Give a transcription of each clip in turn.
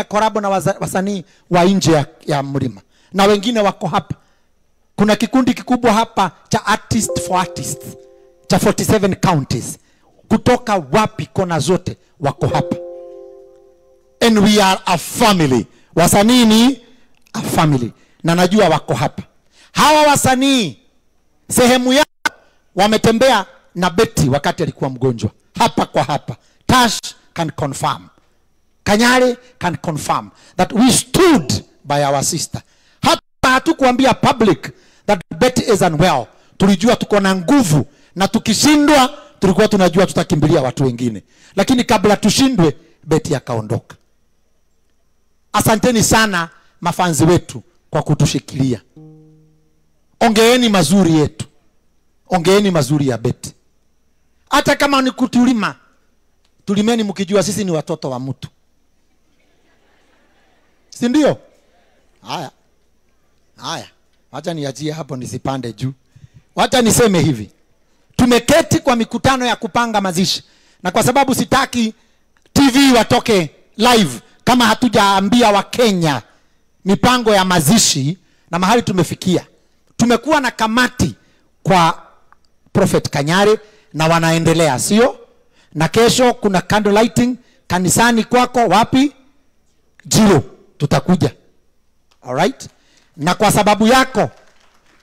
Collabo na wasanii wa nje ya mlima na wengine wako hapa. Kuna kikundi kikubwa hapa cha Artist for Artists cha 47 counties, kutoka wapi kona zote wako hapa. And we are a family. Wasanii ni a family, na najua wako hapa. Hawa wasanii sehemu yao wametembea na Betty wakati alikuwa mgonjwa, hapa kwa hapa. Tash can confirm, Kanyari can confirm that we stood by our sister. Hata hatukuambia public that Betty is unwell. Tulijua tuko na nguvu, na tukishindwa tulikuwa tunajua tutakimbilia watu wengine. Lakini kabla tushindwe, Betty akaondoka. Asanteni sana mafanzi wetu kwa kutushikilia. Ongeeni mazuri yetu. Ongeeni mazuri ya Betty. Hata kama ni kutulima, tulimeni mkijua sisi ni watoto wa mtu. Si ndio? Haya. Haya. Wacha niachie hapo nisipande juu. Wacha niseme hivi. Tumeketi kwa mikutano ya kupanga mazishi. Na kwa sababu sitaki TV watoke live kama hatujaambia Wakenya mipango ya mazishi na mahali tumefikia. Tumekuwa na kamati kwa Prophet Kanyari na wanaendelea, sio? Na kesho kuna candle lighting kanisani kwako wapi? Jiro, tutakuja. Alright? Na kwa sababu yako,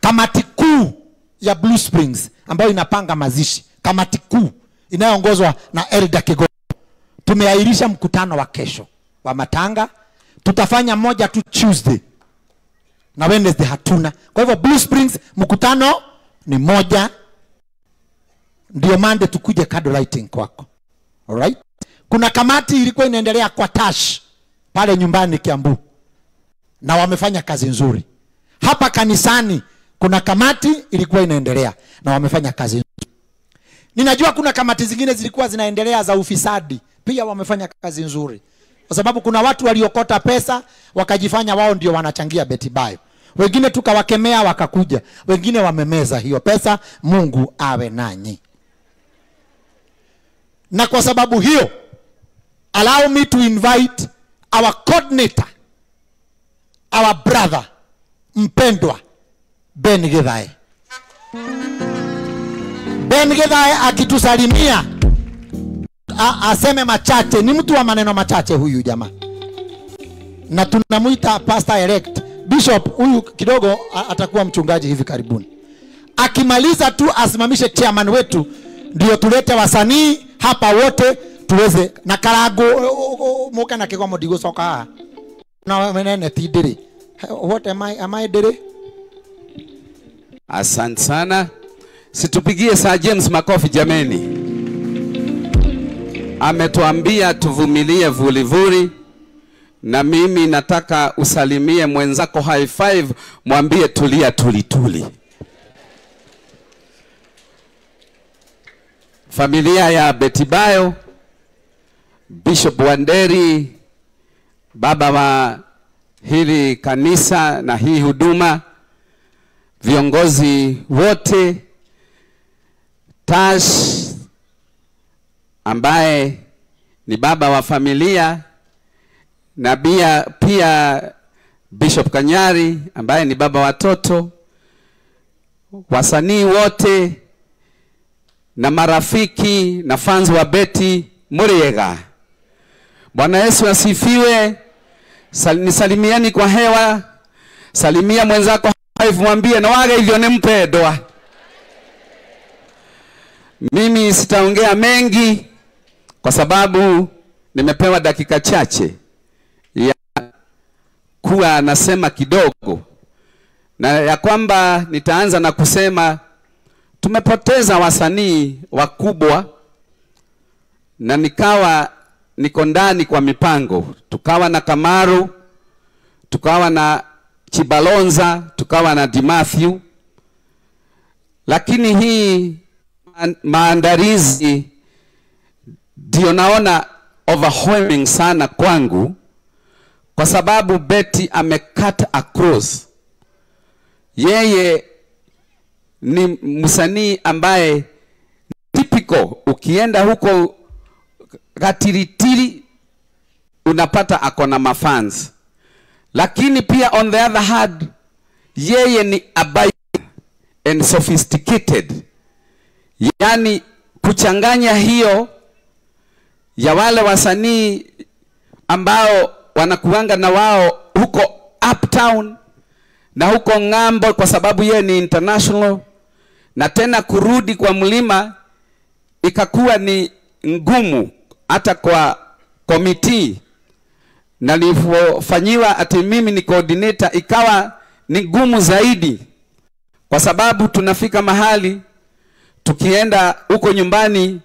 kamati kuu ya Blue Springs ambayo inapanga mazishi, kamati kuu inayoongozwa na Elda Kigo, tumeahirisha mkutano wa kesho wa matanga. Tutafanya moja tu Tuesday na Wednesday hatuna. Kwa hivyo Blue Springs mkutano ni moja, ndio Monday tukuje candle lighting kwako. Alright? Kuna kamati ilikuwa inaendelea kwa Tash pale nyumbani Kiambu, na wamefanya kazi nzuri. Hapa kanisani kuna kamati ilikuwa inaendelea na wamefanya kazi nzuri. Ninajua kuna kamati zingine zilikuwa zinaendelea za ufisadi, pia wamefanya kazi nzuri. Kwa sababu kuna watu waliokota pesa wakajifanya wao ndio wanachangia Betty Bayo. Wengine tukawakemea wakakuja, wengine wamemeza hiyo pesa. Mungu awe nanyi. Na kwa sababu hiyo, allow me to invite our coordinator, our brother mpendwa Ben Githae. Ben Githae akitusalimia aseme machache. Ni mtu wa maneno machache huyu jamaa, na tunamuita pastor elect bishop. Huyu kidogo atakuwa mchungaji hivi karibuni. Akimaliza tu asimamishe chairman wetu, ndio tulete wasanii hapa wote tuweze na karago moka na kigwa mdigo soka na menene tidiri. What am I, am I diri? Asante sana. Situpigie Sir James makofi jameni. Ametuambia tuvumilie vulivuli, na mimi nataka usalimie mwenzako high five, mwambie tulia tulituli. Familia ya Betty Bayo, Bishop Wanderi, baba wa hili kanisa na hii huduma, viongozi wote, Tash ambaye ni baba wa familia, na pia Bishop Kanyari ambaye ni baba watoto, wasanii wote na marafiki na fans wa Betty Muriega. Bwana Yesu asifiwe. Nisalimiani kwa hewa. Salimia mwenzako hivi, mwambie na wage hivyo ni mpendwa. Mimi sitaongea mengi kwa sababu nimepewa dakika chache ya kuwa nasema kidogo, na ya kwamba nitaanza na kusema tumepoteza wasanii wakubwa, na nikawa niko ndani kwa mipango. Tukawa na Kamaru, tukawa na Chibalonza, tukawa na Dimatthew. Lakini hii maandalizi ndio naona overwhelming sana kwangu, kwa sababu Betty amecut across. Yeye ni msanii ambaye typical, ukienda huko Gatiritiri unapata ako na mafans. Lakini pia on the other hand, yeye ni abiding and sophisticated. Yani kuchanganya hiyo ya wale wasanii ambao wanakuanga na wao huko uptown na huko ng'ambo, kwa sababu yeye ni international, na tena kurudi kwa mlima ikakuwa ni ngumu hata kwa committee. Na nilipofanyiwa ati mimi ni coordinator ikawa ni ngumu zaidi, kwa sababu tunafika mahali tukienda huko nyumbani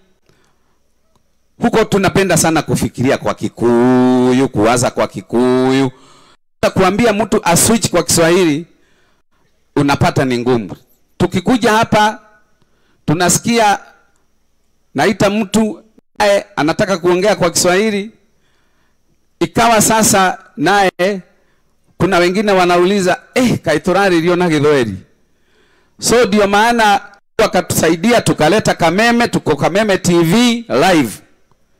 huko tunapenda sana kufikiria kwa Kikuyu, kuwaza kwa Kikuyu. Kuambia mtu aswitch kwa Kiswahili unapata ni ngumu. Tukikuja hapa tunasikia naita mtu naye anataka kuongea kwa Kiswahili, ikawa sasa naye kuna wengine wanauliza kaiturari rio na Githweri. So ndio maana wakatusaidia tukaleta Kameme, tuko Kameme TV live,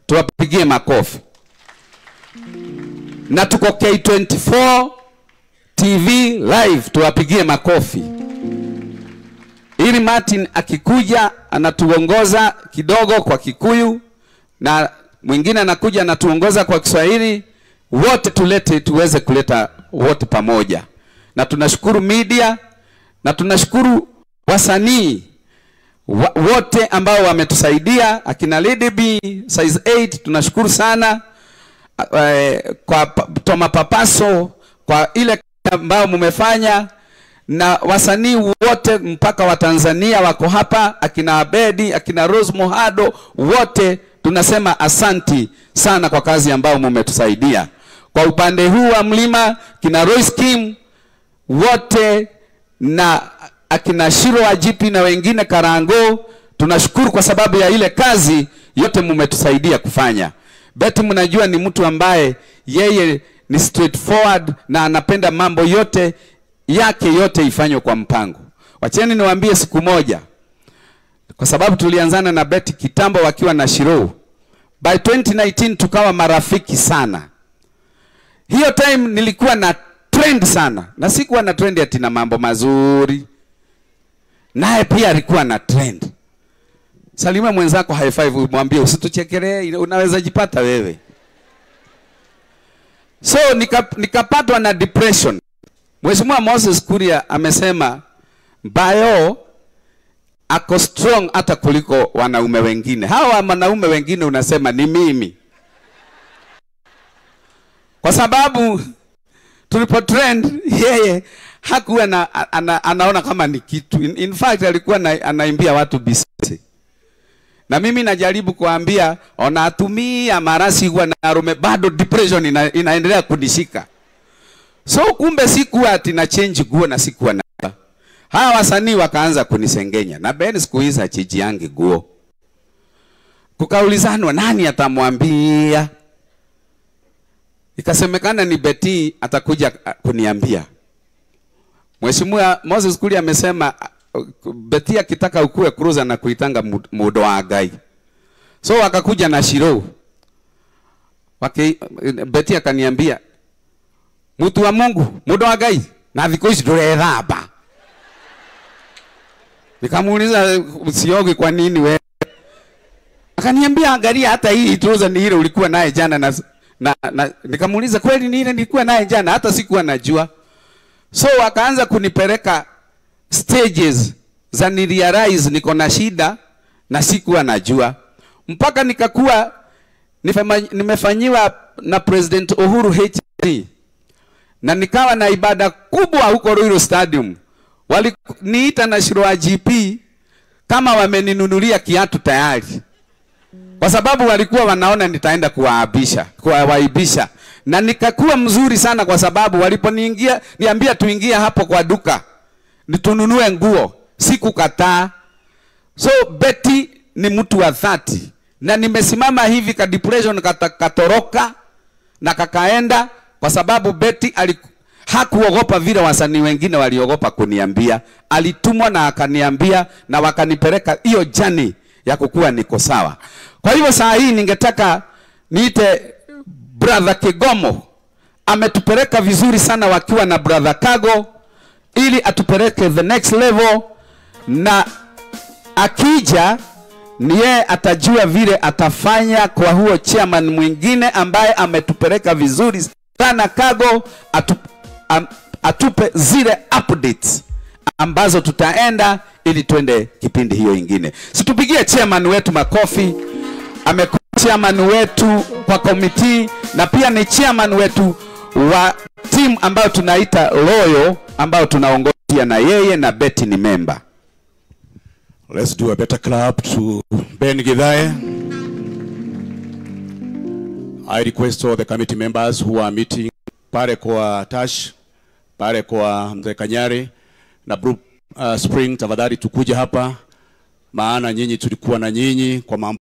tuwapigie makofi. Na tuko K24 TV live, tuwapigie makofi. Ili Martin akikuja anatuongoza kidogo kwa Kikuyu na mwingine anakuja anatuongoza kwa Kiswahili, wote tulete, tuweze kuleta wote pamoja. Na tunashukuru media na tunashukuru wasanii wote ambao wametusaidia, akina Lady B, Size 8, tunashukuru sana kwa Toma Papaso kwa ile ambao mumefanya, na wasanii wote mpaka wa Tanzania wako hapa, akina Abedi, akina Rose Muhando, wote tunasema asanti sana kwa kazi ambao mumetusaidia. Kwa upande huu wa mlima kina Royce Kim wote na akina Shiro Ajipi na wengine Karango, tunashukuru kwa sababu ya ile kazi yote mumetusaidia kufanya. Betty mnajua ni mtu ambaye yeye ni straightforward na anapenda mambo yote yake yote ifanywe kwa mpango. Wacheni niwaambie siku moja, kwa sababu tulianzana na Betty kitambo wakiwa na Shiro. By 2019 tukawa marafiki sana. Hiyo time nilikuwa na trend sana, na sikuwa na trend ati na mambo mazuri. Naye pia alikuwa na trend. Salimia mwenzako high five, umwambie usituchekelee, unaweza jipata wewe. So nikapatwa na depression. Mheshimiwa Moses Kuria amesema Bayo ako strong hata kuliko wanaume wengine. Hawa wanaume wengine unasema ni mimi. Kwa sababu tulipo trend yeye hakuwa na, anaona kama ni kitu. In fact alikuwa anaimbia watu bisi. Na mimi najaribu kuambia onatumia marasi kwa na arume, bado depression inaendelea kunishika. So kumbe sikuwa ati na change guo na sikuwa na. Hawa wasanii wakaanza kunisengenya. Na Ben siku hizi hachijiangi guo. Kukaulizanwa nani atamwambia? Ikasemekana ni Betty atakuja kuniambia. Mheshimiwa Moses Kuria amesema Betty akitaka ukue cruiser na kuitanga mudo wa gai. So wakakuja na Shiro. Betty akaniambia, mtu wa Mungu, mudo wa gai na thikũ ici ndũrethamba. Nikamuuliza usioge kwa nini wewe? Akaniambia angalia hata hii trouser ni ile ulikuwa naye jana na nikamuuliza kweli ni ile nilikuwa naye jana, hata sikuwa najua. So wakaanza kunipeleka stages za ni realize niko na shida na sikuwa najua. Mpaka nikakuwa nimefanyiwa na President Uhuru HD. Na nikawa na ibada kubwa huko Ruiru Stadium. Waliniita na Shiro wa GP kama wameninunulia kiatu tayari. Kwa sababu walikuwa wanaona nitaenda kuwaibisha. Na nikakuwa mzuri sana kwa sababu waliponiingia, niambia tuingie hapo kwa duka, nitununue nguo, sikukataa. So Betty ni mtu wa dhati. Na nimesimama hivi ka depression katoroka na kakaenda kwa sababu Betty hakuogopa vile wasanii wengine waliogopa kuniambia. Alitumwa na akaniambia na wakanipeleka hiyo jani ya kukua niko sawa. Kwa hivyo saa hii ningetaka niite Brother Kigomo ametupeleka vizuri sana wakiwa na Brother Kago, ili atupeleke the next level, na akija ni yeye atajua vile atafanya kwa huo chairman mwingine ambaye ametupeleka vizuri sana Kago, atupe zile updates ambazo tutaenda ili twende kipindi hiyo ingine. Situpigie chairman wetu makofi. Amekuwa chairman wetu kwa committee na pia ni chairman wetu wa team ambayo tunaita Loyal, ambayo tunaongoza pia na yeye, na Betty ni member. Let's do a better clap to Ben Githae. I request all the committee members who are meeting pale kwa Tash, pale kwa Mzee Kanyari na Blue Spring, tafadhali tukuje hapa, maana nyinyi tulikuwa na nyinyi kwa mambo